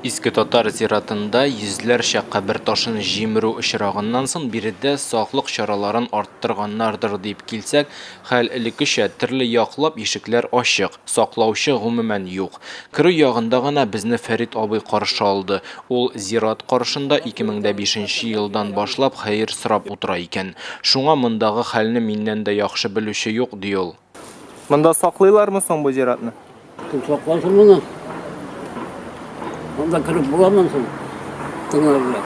Иске Татар зиратында йөзләрчә кабер ташын җимерү очрагыннан соң биредә саклык чараларын арттырганнардыр дип килсәк, хәл элеккечә, төрле яклап ишекләр ачык, саклаучы гомумән юк. Керү ягында гына безне Фәрит абый каршы алды. Ул зират каршында 2005 нче елдан башлап хәер сорап утыра икән. Шуңа мондагы хәлне миннән дә яхшы белүче юк, ди ул. Монда саклыйлармы соң бу зиратны? Кем сакласын моны? Монда кереп буламы соң? Тыңлар белән.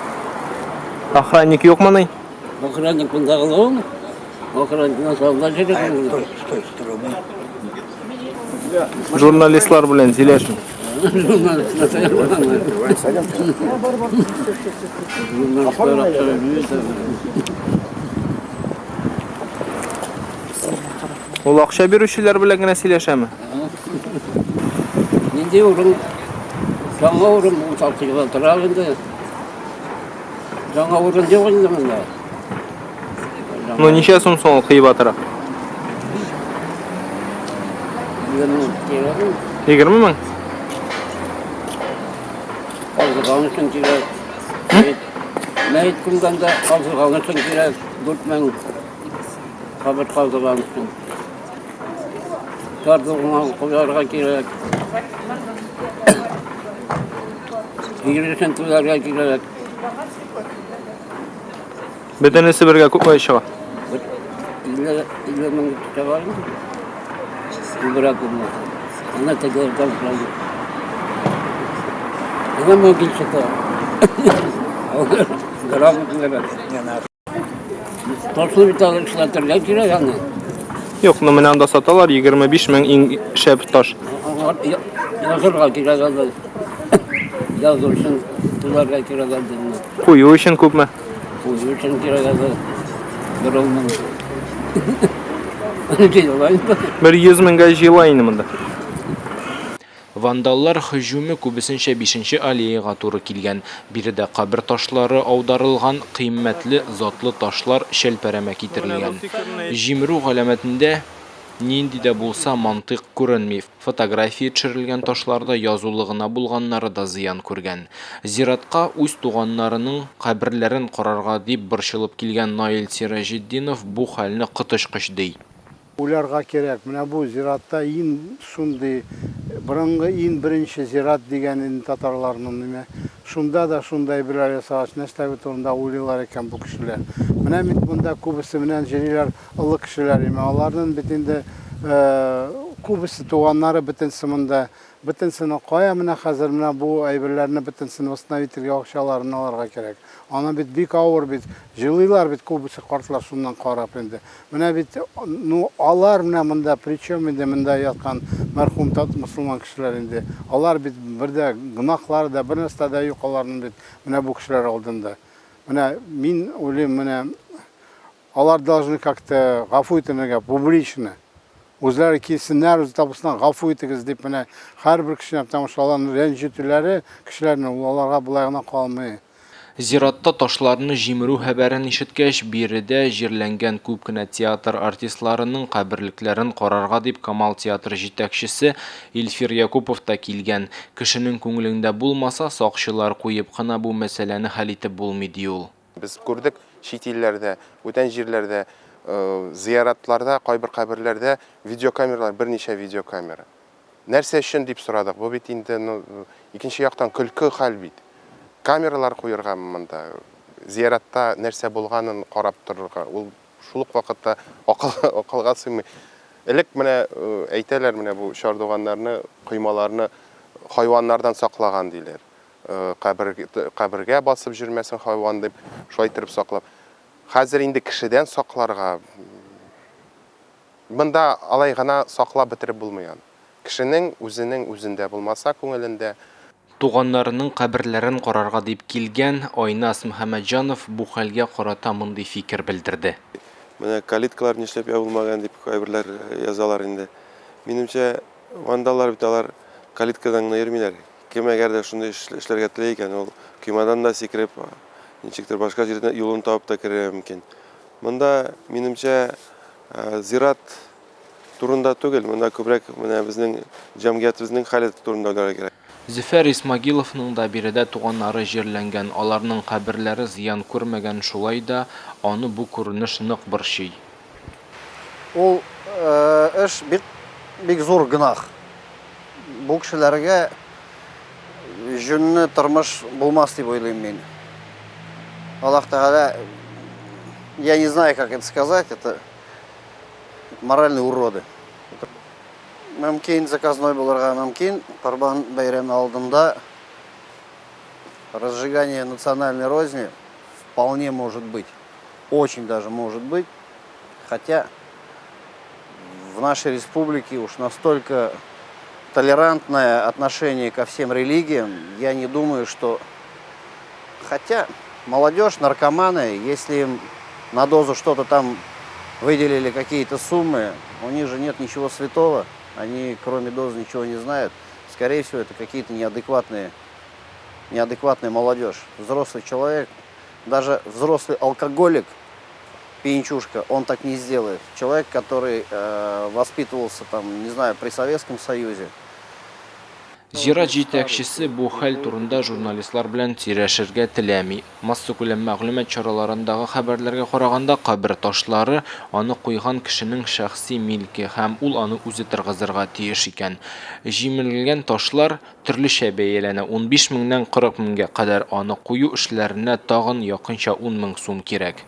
Охранник юкмыни? Охранник монда гына ул. Охранник анда җөрү. Стой, стой, Журналистлар белән сөйләшми. Ул акча бирүчеләр белән генә сөйләшәме? Нинди урын? Яңа урын бу тартыгы тора инде. Яңа урын юк инде монда. Ну ничә сум соң ул кыйбатрак? 20 мең? Казыган өчен кирәк. Мәет күмгәндә казыган өчен кирәк. 4 мең. Кабер казыган өчен. Тартылган куярга кирәк. Җир өчен түләргә кирәк. Бөтенесе бергә күпме чыга? Бер 50 мең чыга инде. Күбрәк булмаса. Ана тегеләрдән сорады. Ана могильщика. Грамотный. Ташлы бит аны эшләтергә кирәк аны. Юк, ну менә анда саталар 25 мең иң шәп таш. Язырга кирәк аны. Язу өчен түләргә кирәк аны. Кую өчен күпме? Кую өчен кирәк аны. Бер ун мең. Җыела инде. Бер 100 меңгә җыела инде монда. Вандаллар һөҗүме күбесенчә бишенче аллеяга туры килгән. Биредә кабер ташлары аударылган, кыйммәтле, затлы ташлар чәлпәрәмә китерелгән. Җимерү галәмәтендә нинди дә булса мантыйк күренми, фотография төшерелгән ташларда язулы гына булганнары да зыян күргән. Зиратка үз туганнарының каберләрен карарга дип борчылып килгән Наил Сираҗетдинов бу хәлне коточкыч ди. Уйларга кирәк, менә бу зиратта ин шундый борынгы ин беренче зират дигән инде татарларның ниме. Шунда да шундай әйберләр ясагач, нәрсә турында уйлыйлар икән бу кешеләр. Менә бит монда күбесе менән җөриләр олы кешеләр име. Аларның бит инде күбесе туганнары бөтенсе монда. Бөтенсене кая менә хәзер менә бу әйберләрне бөтенсен восстановить итергә акчаларын алырга кирәк. Аны бит бик авыр бит. Җылыйлар бит күбесе картлар шуннан карап инде. Менә бит, ну, алар менә монда, причем инде монда яткан мәрхүм тат мосылман кешеләр инде. Алар бит бер дә гөнаһлары да, бер нәрсә дә юк аларның бит менә бу кешеләр алдында. Менә мин уйлыйм, менә алар должны как-то гафу итенергә публично. Үзләре килсеннәр, үз табысыннан гафу итегез дип менә һәрбер кешене, потому что аларның рәнҗетүләре кешеләрне ул аларга болай гына калмый. Зиратта ташларны җимерү хәбәрен ишеткәч, биредә җирләнгән күп кенә театр артистларының каберлекләрен карарга дип Камал театры җитәкчесе Илфир Якупов та килгән. Кешенең күңелеңдә булмаса, сакчылар куеп кына бу мәсьәләне хәл итеп булмый, ди ул. Без күрдек, чит илләрдә, бүтән җирләрдә, зыяратларда, кайбер каберләрдә видеокамералар, берничә видеокамера. Нәрсә өчен дип сорадык. Бу бит инде, ну, икенче яктан көлке хәл бит. Камералар куергамы монда? Зияратта нәрсә булганын карап торырга. Ул шул ук вакытта акыл, акылга сыймый. Элек менә әйтәләр, менә бу чардуганнарны, коймаларны хайваннардан саклаган диләр. Кабер, кабергә басып җөрмәсен хайван дип, шулай иттереп саклап. Хәзер инде кешедән сакларга Монда алай гына саклап бетереп булмый аны. Кешенең үзенең үзендә булмаса, күңелендә. Туганнарының каберләрен карарга дип килгән Айназ Мөхәммәтҗанов бу хәлгә карата мондый фикер белдерде. Менә калиткалар нишләп ябылмаган дип кайберләр язалар инде. Минемчә, вандаллар бит алар калиткадан гына йөрмиләр. Кем әгәр дә шундый эш эшләргә тели икән, ул коймадан да сикереп, ничектер башка җирдән юлын табып та керергә мөмкин. Монда, минемчә, зират турында түгел, монда күбрәк менә безнең җәмгыятебезнең хәле турында уйларга кирәк. Зөфәр Исмагиловның да биредә туганнары җирләнгән, аларның каберләре зыян күрмәгән, шулай да аны бу күренеш нык борчый. Ул эш бик бик зур гөнаһ. Бу кешеләргә җүнле тормыш булмас дип уйлыйм мин. Аллаһ Тәгалә, я не знаю, как это сказать, это моральные уроды. Мөмкин, заказной булырга мөмкин. Корбан бәйрәме алдында разжигание национальной розни вполне может быть. Очень даже может быть. Хотя в нашей республике уж настолько толерантное отношение ко всем религиям, я не думаю, что... Хотя молодежь, наркоманы, если им на дозу что-то там выделили какие-то суммы, у них же нет ничего святого, они кроме дозы ничего не знают. Скорее всего, это какие-то неадекватные, неадекватная молодежь. Взрослый человек, даже взрослый алкоголик, пьянчушка, он так не сделает. Человек, который э, воспитывался там, не знаю, при Советском Союзе, Зират җитәкчесе бу хәл турында журналистлар белән сөйләшергә теләми. Массакүләм мәгълүмат чараларындагы хәбәрләргә караганда, кабер ташлары аны куйган кешенең шәхси милке һәм ул аны үзе торгызырга тиеш икән. Җимерелгән ташлар төрлечә бәяләнә, 15 меңнән 40 меңгә кадәр, аны кую эшләренә тагын якынча 10 мең сум кирәк.